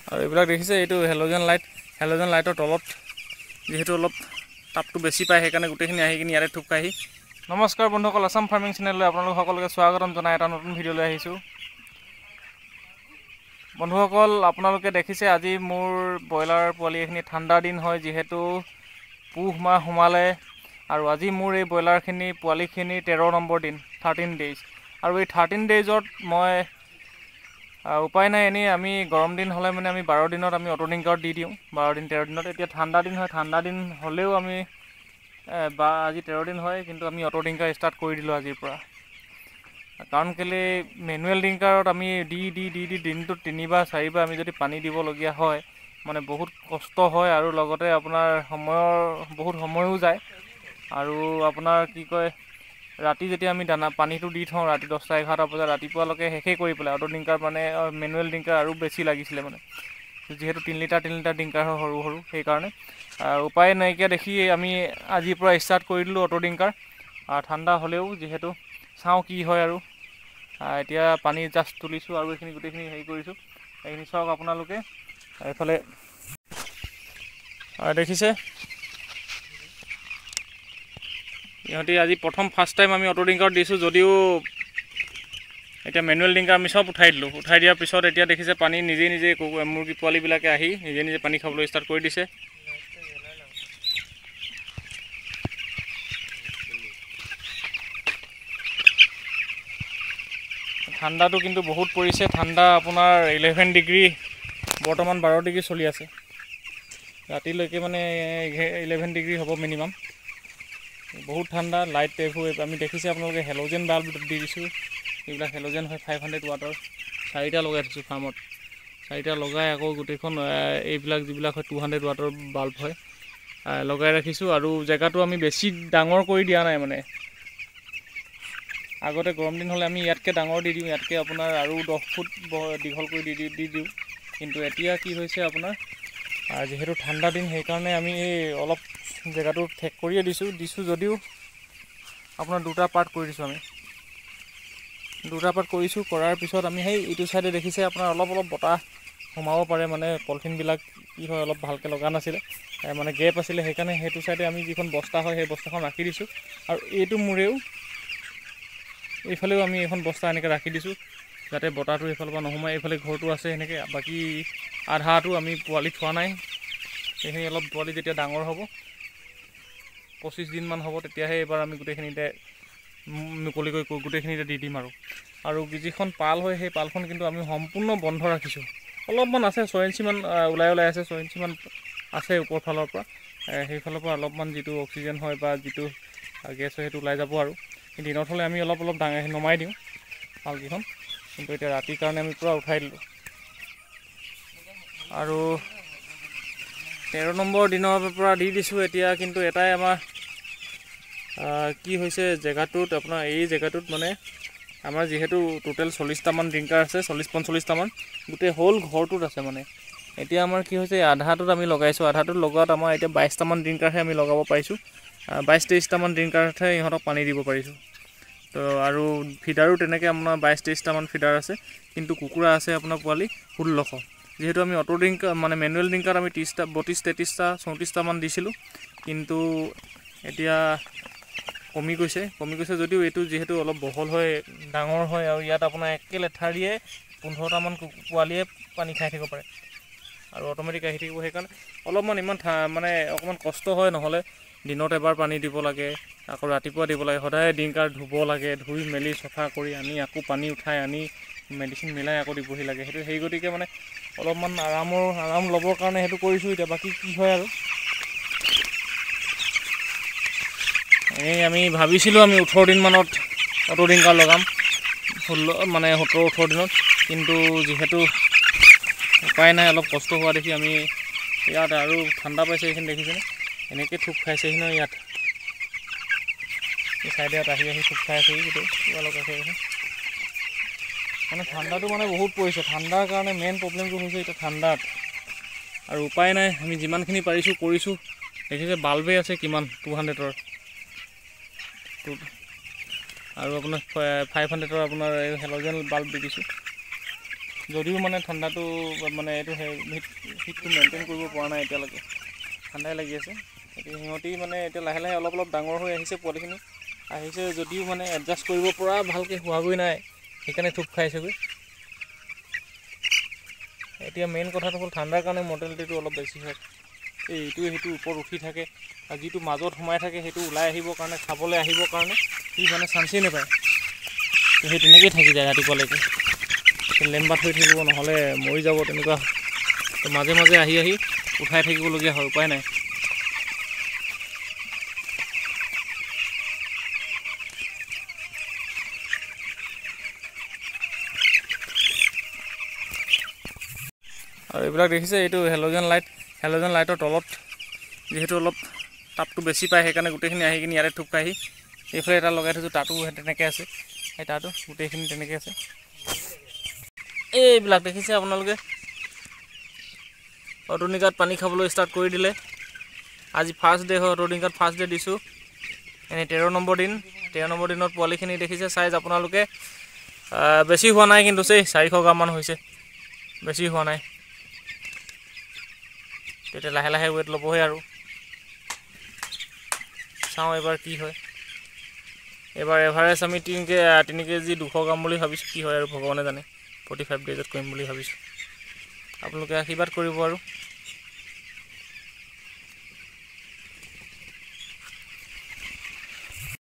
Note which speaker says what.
Speaker 1: আৰু এইবিলাক দেখিছে এইটো হেল'জেন লাইট, হেল'জেন লাইটৰ তলত যিহেতু অলপ তাপটো বেছি পায় সেইকাৰণে গোটেইখিনি আহি কিনি ইয়াতে থুপ খাইহি। নমস্কাৰ বন্ধুসকল, আছাম ফাৰ্মিং চেনেললৈ আপোনালোক সকলোকে স্বাগতম জনাই এটা নতুন ভিডিঅ'লৈ আহিছোঁ। বন্ধুসকল, আপোনালোকে দেখিছে আজি মোৰ ব্ৰইলাৰ পোৱালি এইখিনি ঠাণ্ডা দিন হয়, যিহেতু পুহ মাহ সোমালে আৰু আজি মোৰ এই ব্ৰইলাৰখিনি পোৱালিখিনি 13 নম্বৰ দিন, 13 ডেইজ। আৰু এই 13 ডেইজত মই উপায় নাই, এনেই আমি গৰম দিন হ'লে মানে আমি 12 দিনত আমি অটো ড্ৰিংকাৰত দি দিওঁ, 12 দিন 13 দিনত। এতিয়া ঠাণ্ডা দিন হয়, ঠাণ্ডা দিন হ'লেও আমি বা আজি 13 দিন হয়, কিন্তু আমি অটো ড্ৰিংকাৰ ষ্টাৰ্ট কৰি দিলোঁ আজিৰ পৰা। কাৰণ কেলৈ মেনুৱেল ড্ৰিংকাৰত আমি দি দি দি দি দিনটোত 3 বা 4 বাৰ আমি যদি পানী দিবলগীয়া হয়, মানে বহুত কষ্ট হয় আৰু লগতে আপোনাৰ সময়ৰ বহুত সময়ো যায়। আৰু আপোনাৰ কি কয়, ৰাতি যেতিয়া আমি দানা পানীটো দি থওঁ ৰাতি 10টা 11টা বজাত, ৰাতিপুৱালৈকে শেষেই কৰি পেলাই অটো ড্ৰিংকাৰ মানে মেনুৱেল ড্ৰিংকাৰ আৰু বেছি লাগিছিলে, মানে যিহেতু 3 লিটাৰ 3 লিটাৰ ড্ৰিংকাৰ হয় সৰু সৰু, সেইকাৰণে উপায় নাইকিয়া দেখি আমি আজিৰ পৰা ষ্টাৰ্ট কৰি দিলোঁ অটো ড্ৰিংকাৰ। ঠাণ্ডা হ'লেও যিহেতু চাওঁ কি হয়। আৰু এতিয়া পানী জাষ্ট তুলিছোঁ আৰু এইখিনি গোটেইখিনি হেৰি কৰিছোঁ, এইখিনি চাওক আপোনালোকে। এইফালে দেখিছে ইহঁতি আজি প্ৰথম ফাৰ্ষ্ট টাইম আমি অটো ড্ৰিংকাৰত দিছোঁ, যদিও এতিয়া মেনুৱেল ড্ৰিংকাৰ আমি চব উঠাই দিলোঁ। উঠাই দিয়াৰ পিছত এতিয়া দেখিছে পানী নিজে নিজে মুৰ্গী পোৱালিবিলাকে আহি নিজে নিজে পানী খাবলৈ ষ্টাৰ্ট কৰি দিছে। ঠাণ্ডাটো কিন্তু বহুত পৰিছে, ঠাণ্ডা আপোনাৰ 11 ডিগ্ৰী, বৰ্তমান 12 ডিগ্ৰী চলি আছে, ৰাতিলৈকে মানে 11 ডিগ্ৰী হ'ব মিনিমাম। বহুত ঠাণ্ডা। লাইট এইবোৰ আমি দেখিছে আপোনালোকে হেল'জেন বাল্ব দি দিছোঁ, এইবিলাক হেল'জেন হয় 500 ৱাটৰ, 4টা লগাই থৈছোঁ ফাৰ্মত। 4টা লগাই আকৌ গোটেইখন এইবিলাক যিবিলাক হয় 200 ৱাটৰ বাল্ব হয় লগাই ৰাখিছোঁ। আৰু জেগাটো আমি বেছি ডাঙৰ কৰি দিয়া নাই, মানে আগতে গৰম দিন হ'লে আমি ইয়াতকৈ ডাঙৰ দি দিওঁ, ইয়াতকৈ আপোনাৰ আৰু 10 ফুট দীঘল কৰি দি দিওঁ। কিন্তু এতিয়া কি হৈছে আপোনাৰ যিহেতু ঠাণ্ডা দিন, সেইকাৰণে আমি এই অলপ জেগাটো ঠেক কৰিয়ে দিছোঁ যদিও আপোনাৰ দুটা পাৰ্ট কৰি দিছোঁ। আমি দুটা পাৰ্ট কৰিছোঁ, কৰাৰ পিছত আমি সেই ইটো চাইডে দেখিছে আপোনাৰ অলপ অলপ বতাহ সোমাব পাৰে, মানে পলিথিনবিলাক কি হয় অলপ ভালকৈ লগা নাছিলে, মানে গেপ আছিলে, সেইকাৰণে সেইটো চাইডে আমি যিখন বস্তা হয় সেই বস্তাখন ৰাখি দিছোঁ। আৰু এইটো মূৰেও এইফালেও আমি এইখন বস্তা এনেকৈ ৰাখি দিছোঁ, যাতে বতাহটো এইফালৰ পৰা নোসোমায়। এইফালে ঘৰটো আছে সেনেকৈ, বাকী আধাটো আমি পোৱালি থোৱা নাই। সেইখিনি অলপ পোৱালি যেতিয়া ডাঙৰ হ'ব, 25 দিনমান হ'ব, তেতিয়াহে এইবাৰ আমি গোটেইখিনিতে মুকলিকৈ গোটেইখিনিতে দি দিম। আৰু আৰু যিখন পাল হয় সেই পালখন কিন্তু আমি সম্পূৰ্ণ বন্ধ ৰাখিছোঁ। অলপমান আছে, 6 ইঞ্চিমান ওলাই ওলাই আছে, 6 ইঞ্চিমান আছে ওপৰ ফালৰ পৰা, সেইফালৰ পৰা অলপমান যিটো অক্সিজেন হয় বা যিটো গেছ হয় সেইটো ওলাই যাব। আৰু দিনত হ'লে আমি অলপ অলপ ডাঙৰ নমাই দিওঁ পালকেইখন, কিন্তু এতিয়া ৰাতিৰ কাৰণে আমি পূৰা উঠাই দিলোঁ। আৰু 13 নম্বৰ দিনৰ পৰা দি দিছোঁ এতিয়া। কিন্তু এটাই আমাৰ কি হৈছে জেগাটোত আপোনাৰ এই জেগাটোত মানে আমাৰ যিহেতু টোটেল 40টামান ড্ৰিংকাৰ আছে, 40 45টামান গোটেই হ'ল ঘৰটোত আছে। মানে এতিয়া আমাৰ কি হৈছে, আধাটোত আমি লগাইছোঁ, আধাটোত লগোৱাত আমাৰ এতিয়া 22টামান ড্ৰিংকাৰহে আমি লগাব পাৰিছোঁ, 22 23টামান ড্ৰিংকাৰতহে ইহঁতক পানী দিব পাৰিছোঁ। তো আৰু ফিডাৰো তেনেকৈ আপোনাৰ 22 23টামান ফিডাৰ আছে, কিন্তু কুকুৰা আছে আপোনাৰ পোৱালি 1600। যিহেতু আমি অটো ড্ৰিংকাৰ মানে মেনুৱেল ড্ৰিংকাৰত আমি 30টা 32 33টা 34টামান দিছিলোঁ, কিন্তু এতিয়া কমি গৈছে। কমি গৈছে যদিও এইটো যিহেতু অলপ বহল হয়, ডাঙৰ হয়, আৰু ইয়াত আপোনাৰ একে লেঠাৰিয়ে 15টামান পোৱালিয়ে পানী খাই থাকিব পাৰে আৰু অট'মেটিক আহি থাকিব। সেইকাৰণে অলপমান ইমান মানে অকণমান কষ্ট হয়, নহ'লে দিনত এবাৰ পানী দিব লাগে, আকৌ ৰাতিপুৱা দিব লাগে, সদায় ড্ৰিংকাৰ ধুব লাগে, ধুই মেলি চফা কৰি আনি আকৌ পানী উঠাই আনি মেডিচিন মিলাই আকৌ দিবহি লাগে। সেইটো সেই গতিকে মানে অলপমান আৰাম ল'বৰ কাৰণে সেইটো কৰিছোঁ। এতিয়া বাকী কি হয় আৰু এনেই আমি ভাবিছিলোঁ আমি 18 দিনমানত অটো ড্ৰিংকাৰ লগাম, 16 মানে 17 18 দিনত, কিন্তু যিহেতু উপায় নাই, অলপ কষ্ট হোৱা দেখি আমি ইয়াত আৰু ঠাণ্ডা পাইছে। এইখিনি দেখিছেনে এনেকৈ থোপ খাইছেহি নহয়, ইয়াত এই চাইডে ইয়াত আহি আহি থোপ খাই আছেহি গোটেই ৱালৰ কাষে কাষে। মানে ঠাণ্ডাটো মানে বহুত পৰিছে, ঠাণ্ডাৰ কাৰণে মেইন প্ৰব্লেমটো হৈছে এতিয়া ঠাণ্ডাত। আৰু উপায় নাই, আমি যিমানখিনি পাৰিছোঁ কৰিছোঁ। দেখিছে বাল্বেই আছে কিমান 200ৰ আৰু আপোনাৰ 500ৰ আপোনাৰ এই হেল'জেন বাল্ব দি দিছোঁ। যদিও মানে ঠাণ্ডাটো মানে এইটো হিটটো মেইনটেইন কৰিব পৰা নাই এতিয়ালৈকে, ঠাণ্ডাই লাগি আছে। গতিকে সিহঁতি মানে এতিয়া লাহে লাহে অলপ অলপ ডাঙৰ হৈ আহিছে, পোৱালিখিনি আহিছে যদিও মানে এডজাষ্ট কৰিব পৰা ভালকৈ হোৱাগৈ নাই, সেইকাৰণে থোপ খাইছেগৈ। এতিয়া মেইন কথাটো হ'ল ঠাণ্ডাৰ কাৰণে মৰ্টেলিটিটো অলপ বেছি হয়। এই ইটোৱে সিটোৰ ওপৰত উঠি থাকে আৰু যিটো মাজত সোমাই থাকে সেইটো ওলাই আহিবৰ কাৰণে, খাবলৈ আহিবৰ কাৰণে সি মানে চান্সেই নাপায়। তো সেই তেনেকৈয়ে থাকি যায় ৰাতিপুৱালৈকে, লেম্বাত হৈ থাকিব, নহ'লে মৰি যাব তেনেকুৱা। তো মাজে মাজে আহি আহি উঠাই থাকিবলগীয়া হয়, উপায় নাই। আৰু এইবিলাক দেখিছে, এইটো হেল'জেন লাইট, হেল'জেন লাইটৰ তলত যিহেতু অলপ তাপটো বেছি পায়, সেইকাৰণে গোটেইখিনি আহি কিনি ইয়াতে থোপ খাইহি। এইফালে এটা লগাই থৈছোঁ, তাতো তেনেকৈ আছে, সেই তাতো গোটেইখিনি তেনেকৈ আছে। এইবিলাক দেখিছে আপোনালোকে, অটনিকাত পানী খাবলৈ ষ্টাৰ্ট কৰি দিলে। আজি ফাৰ্ষ্ট ডে হয়, অটনিকাত ফাৰ্ষ্ট ডে দিছোঁ। এনেই 13 নম্বৰ দিন, 13 নম্বৰ দিনত পোৱালিখিনি দেখিছে চাইজ আপোনালোকে, বেছি হোৱা নাই কিন্তু দেই, 400 গ্ৰামমান হৈছে, বেছি হোৱা নাই। তেতিয়া লাহে লাহে ৱেইট ল'বহে আৰু, চাওঁ এইবাৰ কি হয়। এইবাৰ এভাৰেজ আমি 3 কেজি 200 গ্ৰাম বুলি ভাবিছোঁ, কি হয় আৰু ভগৱানে জানে। 45 ডেইজত কৰিম বুলি ভাবিছোঁ। আপোনালোকে আশীৰ্বাদ কৰিব আৰু।